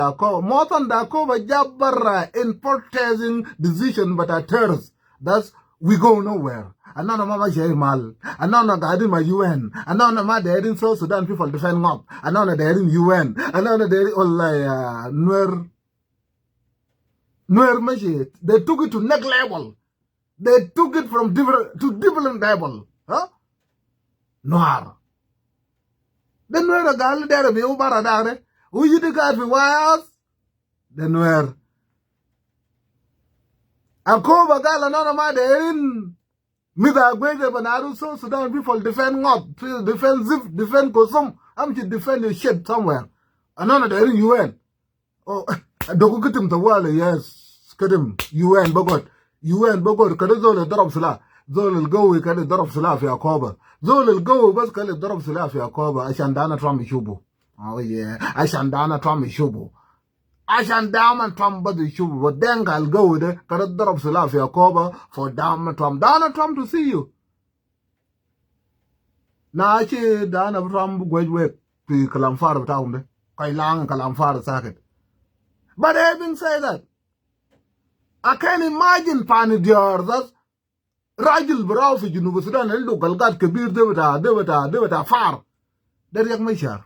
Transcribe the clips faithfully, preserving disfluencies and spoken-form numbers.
Akoba, Morton de Akoba jab barra in protesting decision bita terrorists. That's, we go nowhere. Anɔnɔ ma mashi mal. Anɔnɔ gaidin ma U N. Anɔnɔ ma dairin South Sudan people defend ŋɔth. Anɔnɔ dairin U N. Anɔnɔ dairin, wallahi ya Nuer. Nuer mashi, they took it to next level. They took it from different to different level. Huh? Nuer. De Nuer a gal dere bi u bara dare. U yidi gat fi White House. De Nuer. Akoba gal anɔnɔ ma dairin. Mith Aguek de banaru South Sudan people defend ŋɔth, defend Zip, defend Kosum. Amshi defend your shit somewhere. Anɔnɔ dairin U N. Oh, doku kitim tawali, yes. Kitim U N bogod. U N bogod. Kede zol darab sila. Zol al gawi kede darab sila fi Akoba. Zol al gawi bas kede darab sila fi Akoba. Ashan Donald Trump yishufu. Oh yeah. Ashan Donald Trump yishufu. Ashan Donald Trump bas yishufu. But Dinka al gawi de kede darab sila fi Akoba for Donald Trump. Donald Trump to see you. Na ci Donald Trump guec wek fi kalam far bitakum de. Kɔc laŋ kalam far sakit. But having said that, I can imagine pani diar that rajil bi raw fi Junub Sudan indu galgat kebir de bita, de bita, de bita far. De Riek Machar.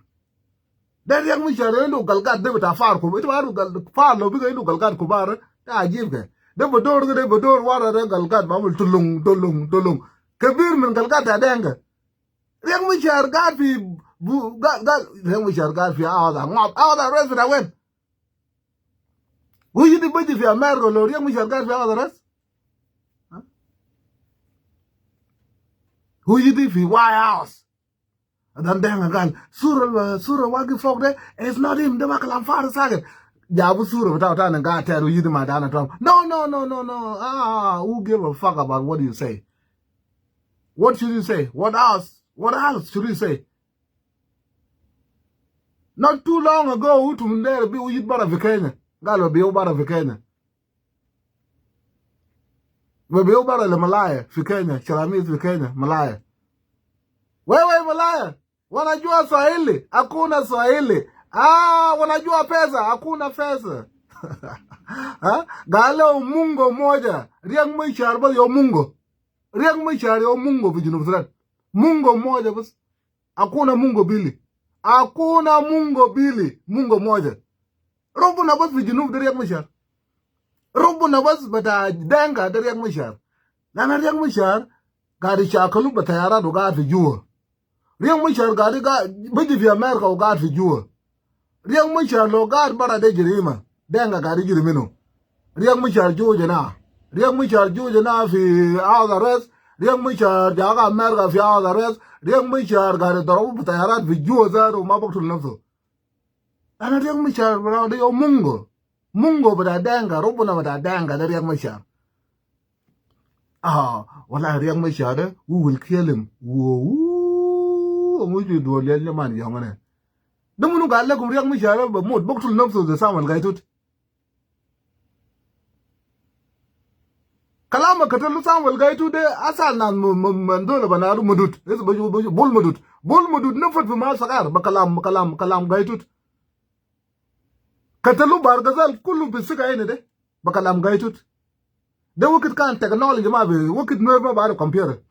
De Riek Machar indu galgat de bita far kum. Ita ma gal far lo biga indu galgat kubar. De ajib ke. De bedor ke, de bedor wara de galgat bamul tulung, tulung, tulung. Kebir min galgat ta Dinka. Riek Machar gat fi bu-, gal, gal, Riek Machar gat fi house, house arrest bita wen? Hu yidi baji fi America lo Riek Machar gat fi house arrest? Huh? Hu yidi fi White House? Dan Dinka gal, sura, sura wagi fok de, it's not him, de ma kalam far sakit. Jabu sura bita tani gat teru yidi ma Donald Trump. No, no, no, no, no. Ah, who give a fuck about what you say? What should you say? What else? What else should you say? Not too long ago, utum dere bi u yid bara fi Kenya. Galo bi u bara fi Kenya. Bi u bara le malaya fi Kenya, Chalamit fi Kenya, malaya. Wewe malaya, wanajua Swahili, hakuna Swahili. Ah, wanajua pesa, hakuna pesa. Ha? Galo Mungu moja, Riek Machar bas yo Mungu. Riek Machar yo Mungu fi Junub Sudan. Mungu moja bas. Hakuna Mungu mbili. Hakuna Mungu mbili. Mungu moja. Rabbuna bas fi Junub de Riek Machar. Rabbuna bas bita Dinka de Riek Machar. Lana Riek Machar gadi shakalu bita yarat u gad fi Juba. Riek Machar gadi ga-, baji fi America u gad fi Juba. Riek Machar lo gad bara de jirima. Dinka gadi jiri minu. Riek Machar juja na. Riek Machar juja na fi house arrest. Riek Machar jaga America fi house arrest. Riek Machar gadi darabu bita yarat fi Juba zatu ma baktul nafsu. Ana Riek Machar bita de yo Mungu. Mungu bita Dinka, Rabbuna bita Dinka de Riek Machar. Ah, wala Riek Machar de, we will kill him. Wo, wo, ngu ju duol yal nyaman yongane. De munu gal lekum Riek Machar de bamut, baktul nafsu de Samuel Gai Tut. Kalam katalu Samuel Gai Tut de asal nas mu-, mu-, man dole banaru Madut. Is baju, baju, Bol Madut. Bol Madut nafat fi mal sagar, ba kalam, kalam, kalam Gai Tut. Katalu Bar Gazal kulu bi sika ina de. Ba kalam Gai Tut. De wakit kan technology ma bi, wakit Nuer ma bada computer.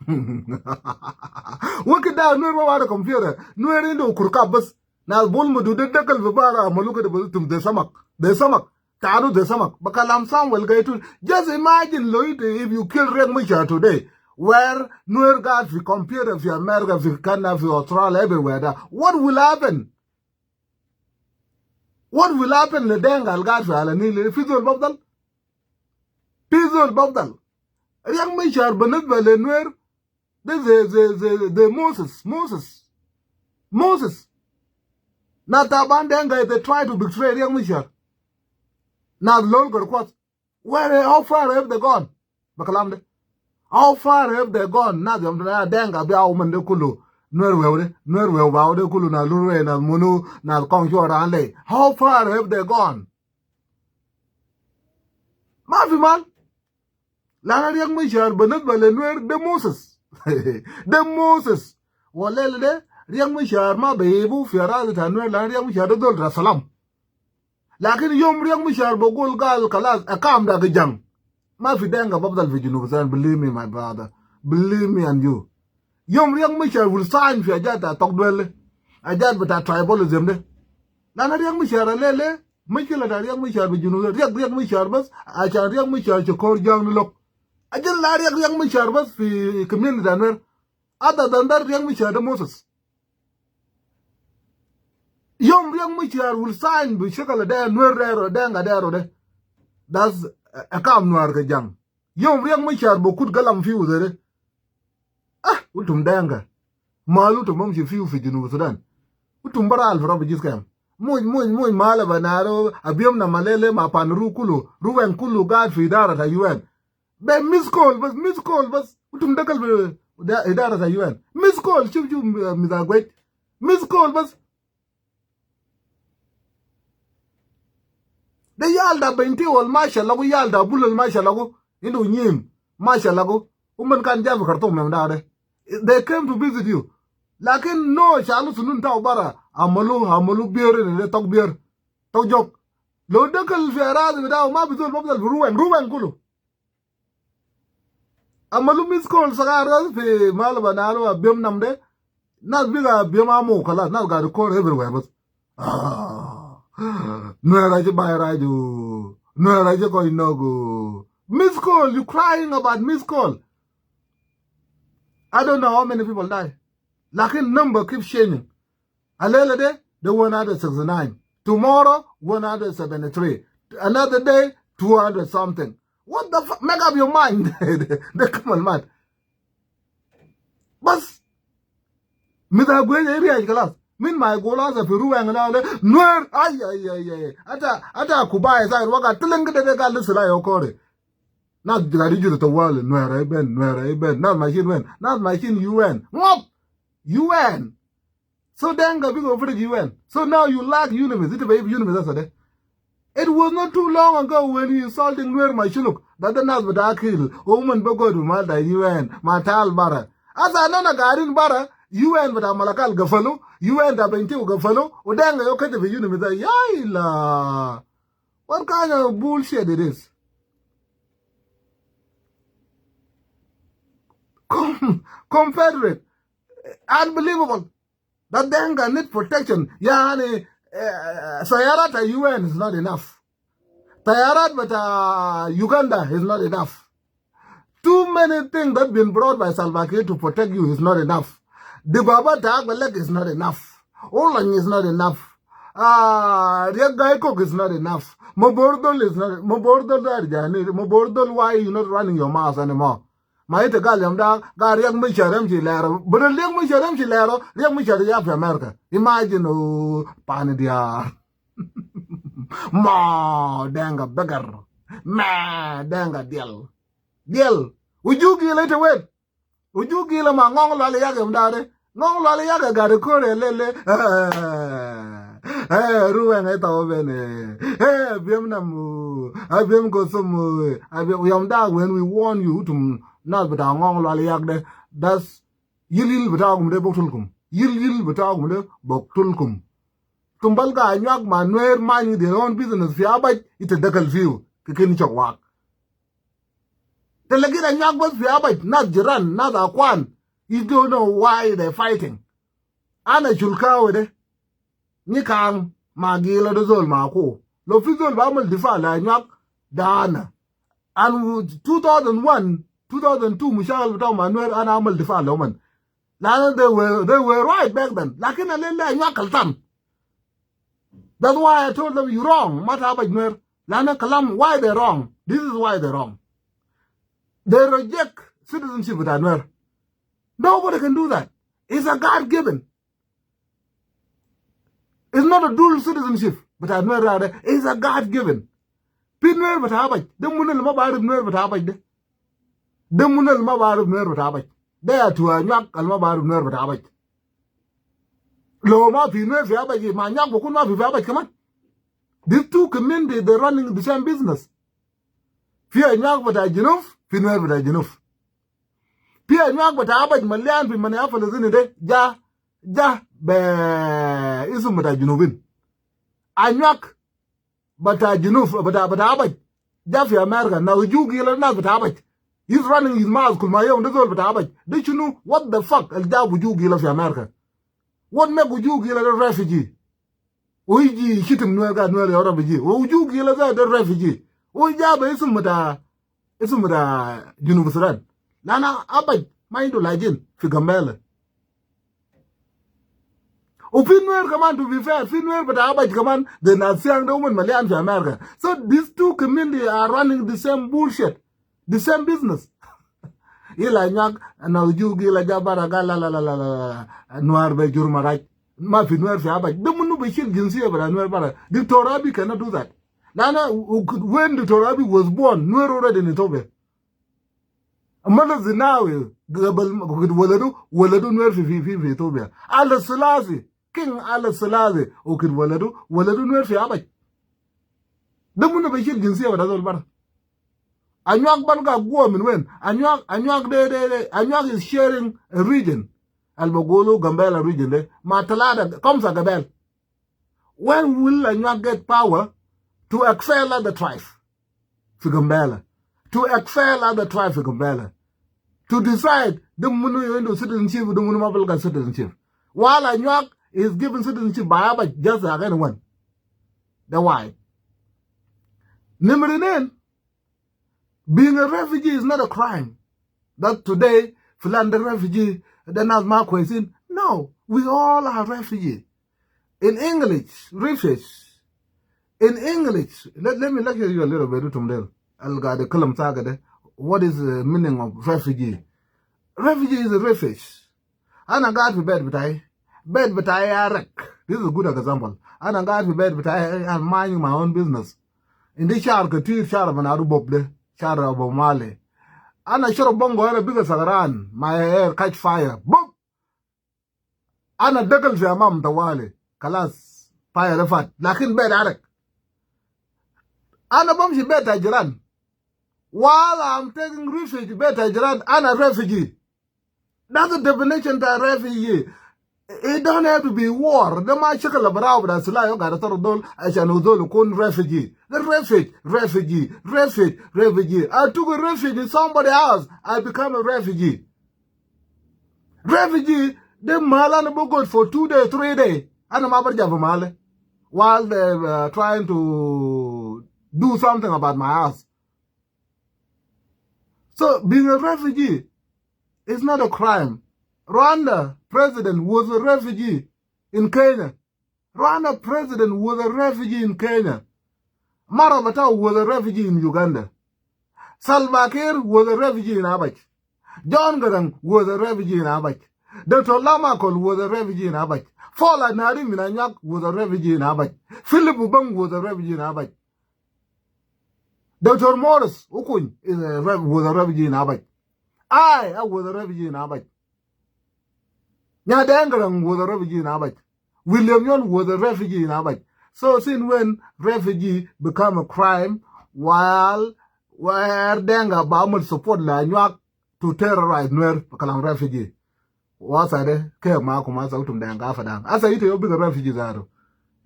Wakit da Nuer ma bada computer. Nuer indu kurkab bas. Nas Bol Madut de dakal fi bara amalu kede bas tum de samak. De samak. Tadu de samak. Ba kalam Samuel Gai Tut. Just imagine lo ite if you kill Riek Machar today. Where Nuer gad fi computer fi America, fi Canada, fi Australia, everywhere da. What will happen? What will happen le Dinka al gad fi Ala Nil? Fi zol bafdal? Fi zol bafdal? Riek Machar binisba le Nuer de ze, ze, ze, ze Moses, Moses, Moses. Na Taban Dinka, they try to betray Riek Machar. Na Lol Garkwas. Where, how far have they gone? Ba kalam de. How far have they gone? Nas yom tana Dinka bi aw man de kulu. Nuer wew de. Nuer wew baw de kulu na Lurwe na munu na kong chora anle. How far have they gone? Ma fi mal. Lana Riek Machar binisba le Nuer de Moses. De Moses. Walel de Riek Machar ma beibu fi araz ta Nuer lana Riek Machar de zol ta salam. Lakin yom Riek Machar bɛ gol gal kalas, ɛ kam dak jaŋ. Ma fi Dinka bafdal fi Junub Sudan, believe me, my brother. Believe me and you. Yom Riek Machar will sign fi ajat ta tɔk duel. Ajat bita tribalism de. Lana Riek Machar alele, mushkila ta Riek Machar fi Junub, Riek, Riek Machar bas, ashan Riek Machar ci kor jaŋ ni lok. Ajin la Riek, Riek Machar bas fi community ta Nuer. Other than that, Riek Machar de Moses. Yom Riek Machar will sign bi shakal de Nuer dero, Dinka dero de. Das a kam Nuer ke jaŋ. Yom Riek Machar bɛ kut galam fiu zede. Ah, utum Dinka. Mal utum bamshi fiu fi Junub Sudan. Utum bara al fi refugees camp. Muj, muj, muj, mala banaro, Abiemnom alele, ma Pan Ru kulu, Ruweng kulu gaid fi idara ta U N. Be miss call bas, miss call bas. Utum dakal fi idara ta U N. Miss call, shuf, shuf, uh, Mister Gwech. Miss call bas. De yal ta Bentiu al mashi lagu, yal ta Bul al mashi lagu. Indu nyim, mashi lagu. Uman kan ja fi Khartoum yom da de. They came to visit you. Lakin no, shalu sunun tau bara. Amalu, amalu bier, ne de tɔk bier. Tɔk jok. Lo dakal fi aradi bita, ma bi zol bafdal fi Ruweng, Ruweng kulu. Amalu miss call sagar bas fi mal banaro Abiemnom de. Nas biga Abiemnom kalas, nas gaid kor everywhere bas. Ah. Nuer aji bai raju. Nuer aji koi nogu. Miss call, you crying about miss call. I don't know how many people die. Lakin number keep changing. Alele de, de one hundred sixty-nine. Tomorrow, one hundred seventy-three. Another day, two hundred something. What the fuck? Make up your mind. De kamal mat. Bas. Mister Gwech area kalas. Min ma yagul asa fi Ruweng la le. Nuer. Ay, ay, ay, ay. Ata, ata Kubai sa waga tiling de de gal sila yo kore. Nas gaid yiju tawali. Nuer ay ben, Nuer ay ben. Nas mashin wen. Nas mashin U N. Ngop. U N. So Dinka big over U N. So now you lack UNMISS. It be UNMISS yesterday. It was not too long ago when you insulting Nuer Mashuluk. That the nas bita akil. Woman be go to Malta U N. Ma tal bara. Asa nana garin bara. U N bita Malakal gafalu. U N ta Bentiu gafalu. U Dinka yo kete fi UNMISS. Ya ila. What kind of bullshit it is? Com-, Confederate. Unbelievable. That Dinka need protection. Yani, eh, sayarat ta U N is not enough. Tayarat bita Uganda is not enough. Too many things that been brought by Salva Kiir to protect you is not enough. Dibaba ta Agwelek is not enough. Olany is not enough. Ah, Riek Gai Kok is not enough. Mabor Dol is not, Mabor Dol dar jani, Mabor Dol, why you not running your mouth anymore? Ma ita gal yom da, gal Riek Machar yamshi lero. Bada Riek Machar yamshi lero, Riek Machar ya fi America. Imagine, oh, pani dia. Ma, Dinka beggar. Ma, Dinka dial. Dial. Uju gila ita wet. Uju gila ma Ngong Lual Yak yom dare. Ngong Lual Yak gari kore lele. Eh, Ruweng ita oben. Eh, Abiemnom. Abiemnom Kosum. Abiemnom yom da, when we warn you to nas bita Ngong Lual Yak de. Das yil yil bita kum de boktulkum. Yil yil bita kum de boktulkum. Tum balga Anyuak ma Nuer mind their own business fi Abaj, ita dakal fiu. Kikin chok wak. Te lagit Anyuak bas fi Abaj, nas jiran, nas akwan. You don't know why they fighting. Ana Chulkawe de. Ni kan ma gila de zol ma ko. Lo fi zol ba amal difa la Anyuak da ana. And two thousand one, two thousand two, mushakil bita ma Nuer ana amal difa la man. Lana they were, they were right back then. Lakin alele Anyuak kaltan. That's why I told them, "You wrong. Ma ta Abaj Nuer." Lana kalam, why they wrong? This is why they wrong. They reject citizenship bita Nuer. Nobody can do that. It's a God given. It's not a dual citizenship bita Nuer rare. It's a God given. Fi Nuer bita Abaj. De munu al ma barif Nuer bita Abaj de. De munu al ma barif Nuer bita Abaj. De ya tu Anyuak al ma barif Nuer bita Abaj. Lo ma fi Nuer fi Abaj, ma Anyuak bikun ma fi, fi Abaj kaman. These two communities, they running the same business. Fi Anyuak bita Junub, fi Nuer bita Junub. Fi Anyuak bita Abaj malian fi mani afal zini de, ja, ja, be isum bita Junubin. Anyuak bita Junub, bita, bita Abaj. Ja fi America, na wuju gila nas bita Abaj. He's running his mouth kul ma yom, de zol bita Abaj. De shunu, what the fuck, al jabu ju gila fi America? What make wuju gila de refugee? Wuju shitim Nuer ga Nuer ya refugee. Wuju gila de, de refugee. Wuju jabu isum bita, isum bita Junub Sudan. Lana Abaj ma indu lajin fi Gambela. Wa fi Nuer kaman, to be fair, fi Nuer bita Abaj kaman, de nas Siang de umon malian fi America. So these two community are running the same bullshit, the same business. Ila Anyuak, na wuju gila ja bara gal la, la, la, la, la, la, Nuer be jur maraj. Ma fi Nuer fi Abaj. De munu be shil jinsiya bita Nuer bara. Doctor Abiy cannot do that. Lana, when Doctor Abiy was born, Nuer already in Ethiopia. Meles Zenawi, gabal, wakit waladu, waladu Nuer fi, fi, fi, fi Ethiopia. Haile Selassie, King Haile Selassie, wakit waladu, waladu Nuer fi Abaj. De munu be shil jinsiya bita zol bara. Anyuak balga guwa min wen? Anyuak, Anyuak de, de, de, Anyuak is sharing a region. Al bagulu Gambela region de. Ma talata, kamsa gabel. When will Anyuak get power to expel other tribe fi Gambela? To expel other tribe fi Gambela? To decide de munu indu citizenship, de munu ma balga citizenship? While Anyuak is given citizenship by Abaj just like anyone. De why? Nimri nen, being a refugee is not a crime. That today, filan de refugee, de nas ma kwesin. No, we all are refugee. In English, refugee. In English, let, let me lecture you a little bit, itum del al gaid kalam saga de. What is the meaning of refugee? Refugee is a refugee. Ana gaid fi bet bitai. Bet bitai arek. This is a good example. Ana gaid fi bet bitai, I'm minding my own business. Indi shar katir, shar bita Abu Bob de. Shar Abu Male. Ana shurub bongo, ana biga sagaran. My hair catch fire. Boop! Ana dagal fi amam tawali. Kalas. Fire de fat. Lakin bet arek. Ana bamshi bet ta jiran. While I'm taking refuge bet ta jiran, ana refugee. That's the definition ta refugee. It don't have to be war. De ma shakal barau bita sila yo gaid taro dol, ashan zol kun refugee. The refuge, refugee, refuge, refugee. I took a refuge in somebody else. I become a refugee. Refugee, de mahal ana bugud for two days, three days. Ana ma barja fi mahal. While they were trying to do something about my house. So being a refugee is not a crime. Rwanda president was a refugee in Kenya. Rwanda president was a refugee in Kenya. Mara Matau was a refugee in Uganda. Salva Kiir was a refugee in Abaj. John Garang was a refugee in Abaj. Doctor Lamakol was a refugee in Abaj. Paul Anari min Anyuak was a refugee in Abaj. Philip Ubang was a refugee in Abaj. Doctor Morris Okuny is a ref-, was a refugee in Abaj. I, I was a refugee in Abaj. Nyadengarang was a refugee in Abaj. William Nyon was a refugee in Abaj. So since when refugee become a crime while, while Denga bamul support la Anyuak to terrorize Nuer, kalam refugee? Wasa de, kef makum asa, itum Denga Afadan. Asa ita yo biga refugee zatu.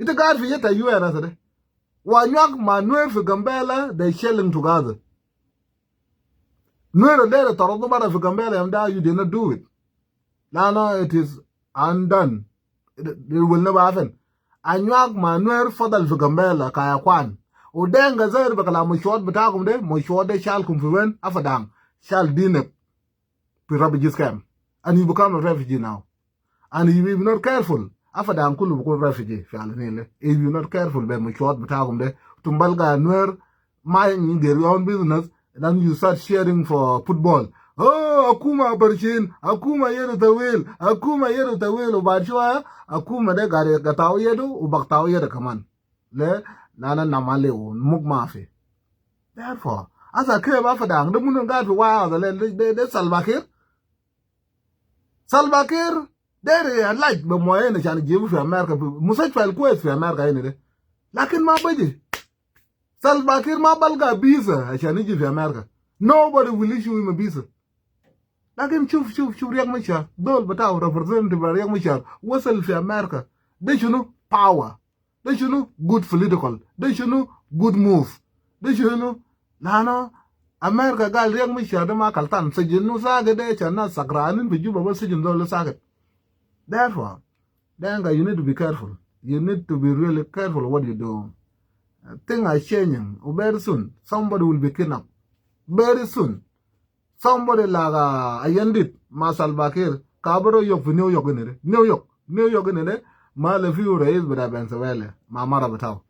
Ita gaid fi yeta U N asa de. Wa Anyuak ma Nuer fi Gambela, they shelling together. Nuer al dere taradu bara fi Gambela yom da, you did not do it. La, no, it is undone. It, it will never happen. Anyuak ma Nuer fadal fi Gambela ka akwan. U Denga zair be kalam mashuat bitakum de, mashuat de shalkum fi wen? Afadan. Shal dinek fi refugees camp. And you become a refugee now. And if you not careful, Afadan kulu bikun refugee fi Al Nile. If you not careful be mashuat bitakum de, itum balga Nuer minding their own business, then you start cheering for football. Oh, akuma barshin, akuma yedu tawil, akuma yedu tawil, u baad shwaya, akuma de gaid gatau yedu, u baktau yedu kaman. Le, lana namale u muk mafi. Therefore, asa kef Afadan, de munu gaid fi waya, de, de, de, de Salva Kiir. Salva Kiir deri alaj be moyen ashan ijibu fi America, fi mustashfa al kwes fi America hini de. Lakin ma baji. Salva Kiir ma balga visa ashan iji fi America. Nobody will issue him a visa. Lakin shuf, shuf, shuf Riek Machar. Zol bitau, representative Riek Machar wasal fi America. De shunu? Power. De shunu? Good political. De shunu? Good move. De shinu, lano America gal riek mi shar de ma kaltan, sijinu sakit de, shana sakranin fi Juba bas sijin zol sakit. Therefore, Denga, you need to be careful. You need to be really careful what you do. Uh, things are changing. Very soon, somebody will be kidnapped. Very soon, somebody like, uh, Ayandit ma Salva Kiir, kabaro yok fi New York ini de. New York, New York ini de. Ma le fi rais bita Venezuela ma mara bitao.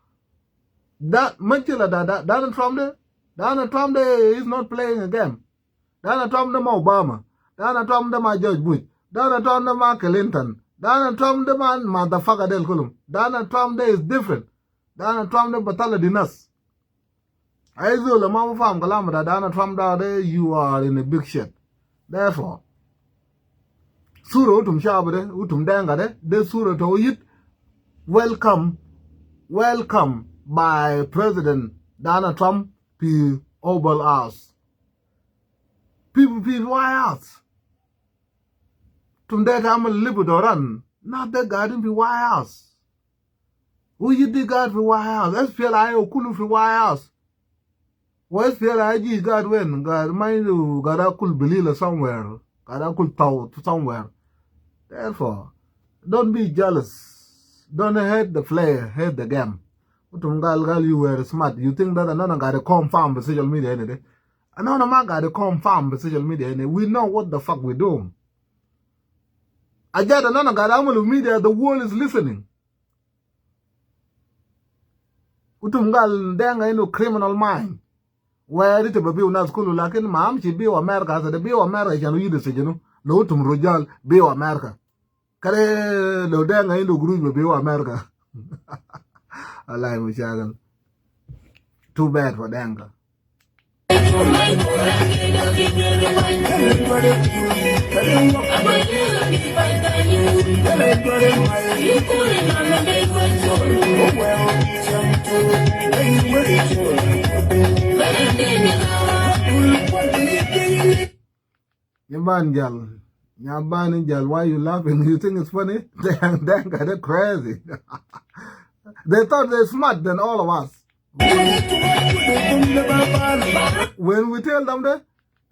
Da mushkila da, da, Donald Trump de. Donald Trump de is not playing a game. Donald Trump de ma Obama. Donald Trump de ma George Bush. Donald Trump de ma Clinton. Donald Trump de ma motherfucker del kulum. Donald Trump de is different. Donald Trump de batala di nas. Ai zol ma bu faham kalam da Donald Trump da de, you are in a big shit. Therefore, sura utum shab de, utum Denga de, de sura to yit. Welcome, welcome by President Donald Trump fi Oval House. People, people, why us? Tum de ta amal libu doran. Na de gadin fi White House. Wu yidi gad fi White House. S P L A I O kulu fi White House. Wa S P L A I O ji gad wen? Gad ma indu, gad akul bilila somewhere. Gad akul tau somewhere. Therefore, don't be jealous. Don't hate the player, hate the game. Utum gal gal you were smart. You think that another guy to confirm the social media any day? Another man got to confirm the social media any day. We know what the fuck we do. Ajada another guy amul media, the world is listening. Utum gal Denga indu criminal mind. Where it be biu nas kulu, lakin ma amshi biu America, sa de biu America, shanu yidi sijinu. Lo utum rujal biu America. Kare lo Denga indu guruj be biu America. Wallahi mushakil. Too bad for Denga. Nyaban jal. Nyaban jal, why you laughing? You think it's funny? Denga, Denga, they're crazy. They thought they're smart than all of us. When we tell them that,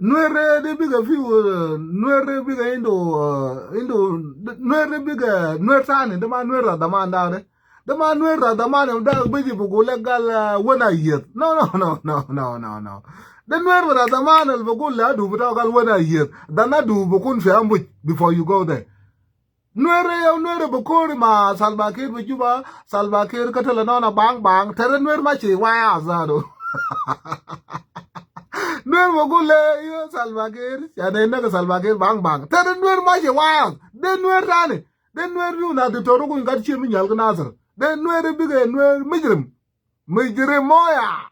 Nuer de bigger few, uh, Nuer de bigger indu, uh, indu, Nuer de bigger, Nuer tani, de ma Nuer da man da de. De ma Nuer da man da biji bugul le gal, uh, wena yet. No, no, no. De Nuer da man al bugul le adu bita gal wena yet. Da na du bukun fi ambush before you go there. Nuer yau Nuer bukuri ma Salva Kiir bi Juba, Salva Kiir katal nona bang bang, tere Nuer mashi waya zado. Nuer bugul le yo Salva Kiir, ya ne naga Salva Kiir bang bang. Tere Nuer mashi waya. De Nuer tani. De Nuer yu na de toru kun gat chie mi nyal ka Nasir. De Nuer bige Nuer mujrim. Mujrim moya.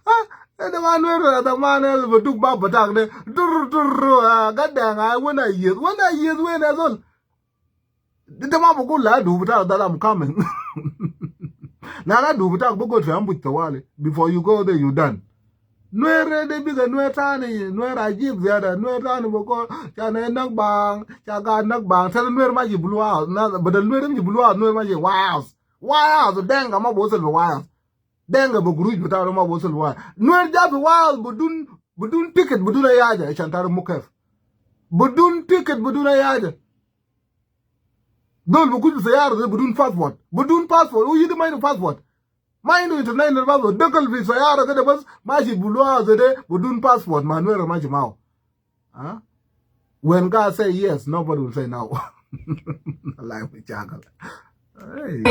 Ah, ede ma Nuer da man el baduk ba batak de. Dur, dur, ah, gadang, ah, wena yet. Wena yet, wena zol. De ma bugul la du bita that I'm coming. Na la du bita bugul fi ambush tawali. Before you go there, you done. Nuer de bigger Nuer tani, Nuer ajib ziyada, Nuer tani bugul, shana nak bang, shaga nak bang, tani Nuer mashi blue house, na, badal Nuer mashi blue house, Nuer mashi White House. White House, Denga ma bosel fi White House. Denga be guruj bita ma bosel White House. Nuer ja fi White House, budun, budun ticket, budun ay haja, shan tari mukef. Budun ticket, budun ay haja. Dol bukun sayara de budun passport. Budun passport. Wu yidi ma indu passport. Ma indu international passport. Dakal fi sayara kede bas mashi blue house de budun passport. Ma Nuer mashi mau. Huh? When God say yes, nobody will say no. Wallahi mushakil. Hey.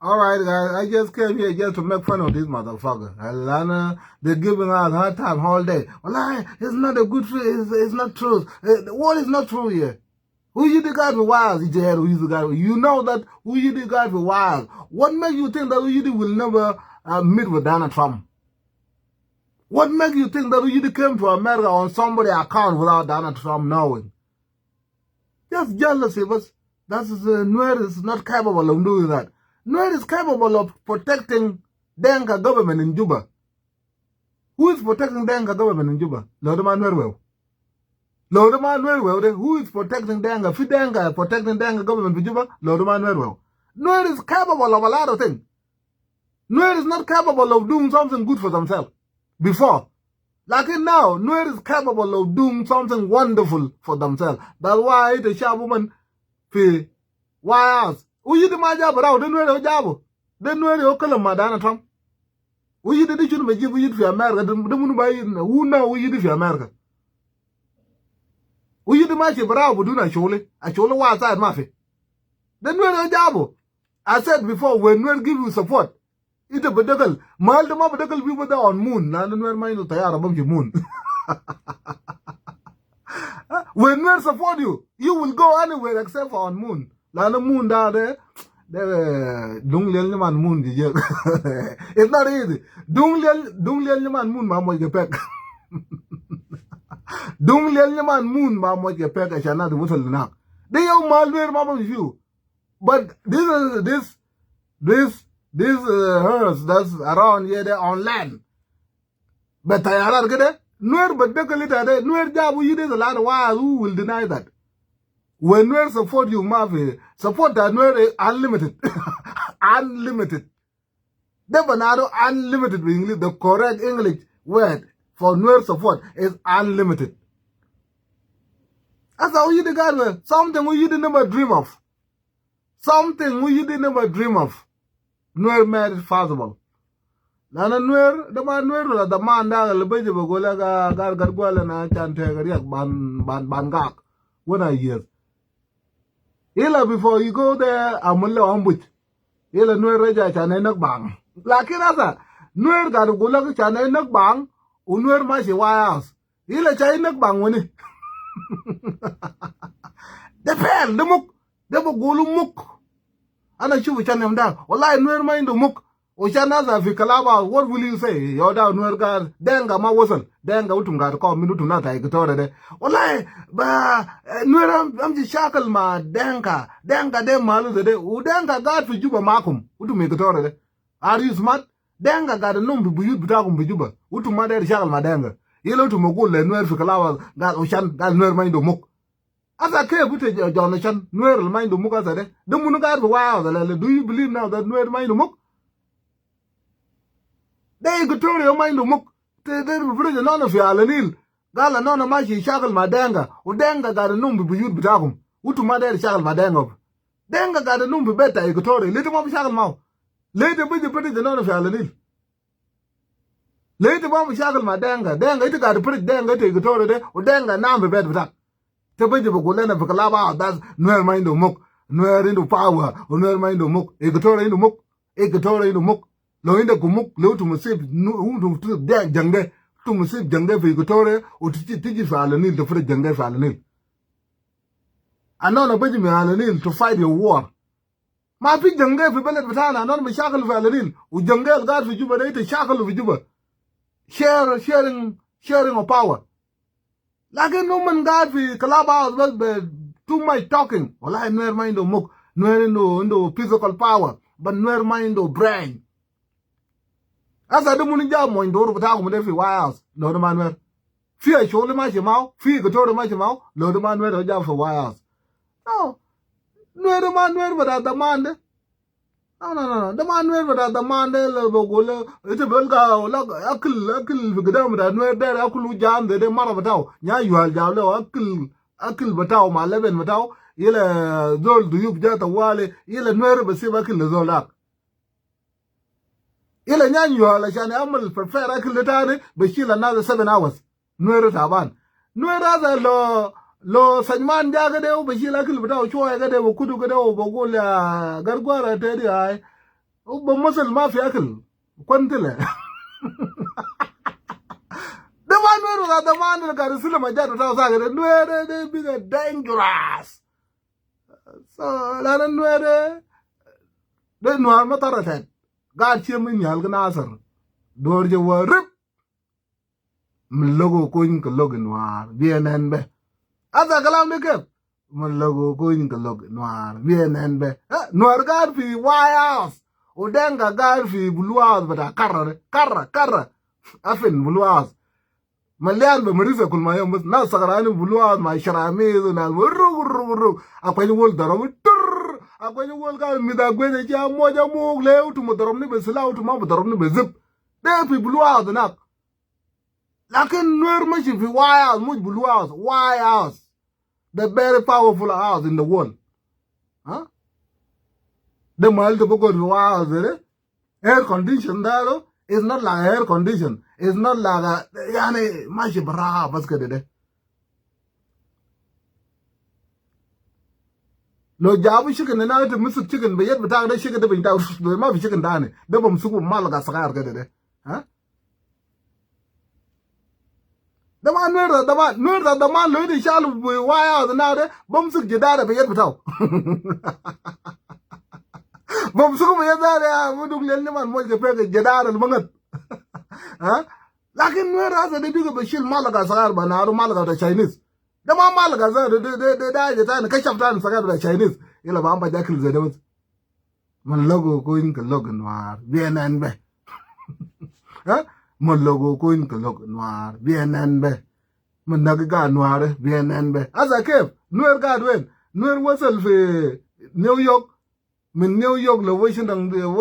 All right. I, I just came here just to make fun of this motherfucker. Lana, they're giving us hard time all day. Wallahi, it's not a good thing. It's, it's not true. Uh, what is not true here? Who you the guy for wild? You know that who you the guy for wild. What makes you think that who you will never uh, meet with Donald Trump? What makes you think that who you came to America on somebody account without Donald Trump knowing? Just jealousy, but that is uh, Nuer is not capable of doing that. Nuer is capable of protecting Denka government in Juba. Who is protecting Denka government in Juba? Lord Manuel Well. Lord Manuel Well, who is protecting Denka? Fi Denka protecting Denka government in Juba? Lord Manuel Well. Nuer is capable of a lot of things. Nuer is not capable of doing something good for themselves before. Like now, Nuer is capable of doing something wonderful for themselves. That's why the sharp woman fi White House. Who you the man jabu rau? The Nuer jabu. The Nuer yo kalam ma Donald Trump. Who you the chun majib who you fi America? The munu ba you who now who you fi America? Who you the man jabu rau? Buduna shuli. A shuli wa side mafi. The Nuer yo jabu. I said before, when Nuer give you support, ita bedekal, mal de ma bedekal bi bada on moon. Lana Nuer ma indu tayara bamshi moon. When Nuer support you, you will go anywhere except for on moon. Lana moon da de, de dung liel ni man moon di je. It's not easy. Dung liel, dung liel ni man moon ma moj ke pek. Dung liel ni man moon ma moj ke pek ashan na de wutal na. De yow mal Nuer ma bamshi fiu. But this is this this this uh, earth that's around here there on land. But tayarat kede Nuer but de kalita de Nuer jabu you there's a lot of why who will deny that? When Nuer support you mafi support that Nuer is unlimited. Unlimited. De banado unlimited with English. The correct English word for Nuer support is unlimited. That's how you the guy something you did never dream of. Something who you did never dream of. Nuer made it possible. Lana Nuer, the man Nuer la the man da la baje ba gola ga gar gar gwala na chan te gar yak ban ban ban gak. When I hear. Ila before you go there, I'm a little ambush. Ila Nuer reja chan e nak bang. Lakin asa Nuer gar gola chan e nak bang. U Nuer ma shi wayas. Ila chay nak bang wani. De pel de muk. De bugulu muk. Ana shufu shan yom da. Wallahi Nuer ma indu muk. U shan nasa fi kalaba, what will you say? Yo da Nuer gar Denka ma wasal. Denka utum gar kom min utum nasa Equatoria de. Wallahi ba eh, Nuer am am ji shakal ma Denka. Denka de malu de. U Denka gar fi Juba makum. Utum Equatoria de. Are you smart? Denka gar num bi buyut bitakum bi Juba. Utum ma der shakal ma Denka. Yelo utum gul le Nuer fi kalaba gar u shan gar Nuer ma indu muk. Asa kef ita John Ocan Nuer al ma indu muk asa de? De munu gaid fi White House la? Do you believe now that Nuer ma indu muk? De Equatoria ma indu muk. Te de bi frija nona fi Ala Nil. Gal nona mashi shakal ma Denka. U Denka gaid num bi buyut bitakum. Utum ma der shakal ma Denka. Denka gaid num bi beta Equatoria. Lita ma bi shakal mau. Lita bi ji frija nona fi Ala Nil. Lita ma bi shakal ma Denka. Denka ita gaid frij Denka ita Equatoria de. U Denka nam bi bet bitak. Te baje bi gul lena fi kalaba das Nuer ma indu muk. Nuer indu power. U Nuer ma indu muk. Equatoria indu muk. Equatoria indu muk. Lo indu ku muk lo utum sip utum sip jangde. Utum sip jangde fi Equatoria. U tiji tiji fi Ala Nil te frij jangde fi Ala Nil. Anona baje mi Ala Nil to fight your war. Ma fi jangde fi beled bitana nor bi shakal fi Ala Nil. U jangde al gaid fi Juba de ita shakal fi Juba. Share sharing sharing of power. Lakin no man gaid fi kalaba bas be too much talking. Wallahi Nuer ma indu muk. Nuer indu indu physical power. But Nuer ma indu brain. Asa de munu jab mo indu bitakum de fi White House. Lo de ma Nuer. Fi a shuli mashi mau, fi Equatoria mashi mau, lo de ma Nuer jab fi White House. No. Nuer ma Nuer bita zaman de. No, no, no, no. De ma Nuer bita zaman de le bagul. Ita belga wala akil akil fi gidam bita Nuer de akil u jam de de mara bitau. Nya yual jab le akil akil bitau ma leben bitau. Yila zol duyuf ja tawali. Yila Nuer bi sib akil le zol dak. Ila nyan yual ashan amal prepare akil de tani bashil another seven hours. Nuer taban. Nuer asa lo lo sajman ja kede u bashil akil bitau shwaya kede u kudu kede u bagul ya gargwara tedi ay. Bä muscle ma fi akil. Kuan ti lɛ. De ma Nuer wala de ma Nuer gari sila ma jadu ta sa gari Nuer de, de bigger dangerous. So la de Nuer de, de Nuer ma tara tɛt. Gaat cie mi nyal ki Nasir. Duɔr jɛ wä rip. Mi logo kuny kɛ log Nuer biɛ nɛn bɛ. Asa kalam ni kɛp. Mi logo kuny kɛ log Nuer biɛ nɛn bɛ. Eh, Nuer gaat fi White House. U Denka gaat fi Blue House bita karra de. Karra, karra. Afin Blue House. Malian bɛ marisa kul ma yom bas. Nas sakarani Blue House ma sharamiz u nas ruk, ruk, ruk. Akwany wol darab tur. Akwany wol ka mida gwede ja moja muk le utum darabni bɛ sila utum ma darabni bɛ zip. De fi Blue House nak. Lakin Nuer mashi fi White House, mush Blue House, White House. The very powerful house in the world. Huh? De mal to go to White House, eh? Air condition there, oh? It's not like air condition. It's not like a, yani, mashi bra, bas kede de. Lo jabu chicken na ita misuk chicken be yet bita de chicken de bin ta ma fi chicken tani. De bam suku mal ga sagar kede de. Ha? De ma Nuer da, de ma Nuer da, de ma lo ita shal bu waya da na de bam suk jidara be yet bita. Bam suku be yet da ya mu duk lel ni man mo je pe jidara mangat. Ha? Lakin Nuer da de diga be shil mal ga sagar ba na ru mal ga ta Chinese. De ma mal ga za de de de de je tani ka shaf tani sagar ba Chinese. Ila ba amba jakil za de. Mɛ logo kuny kɛ log Nuer biɛ nɛn bɛ. Eh? Mɛ logo kuny kɛ log Nuer biɛ nɛn bɛ. Mɛ nagi gaat Nuer biɛ nɛn bɛ. Asa kef Nuer gaat wen? Nuer wasal fi New York. Min New York le Washington, Washington.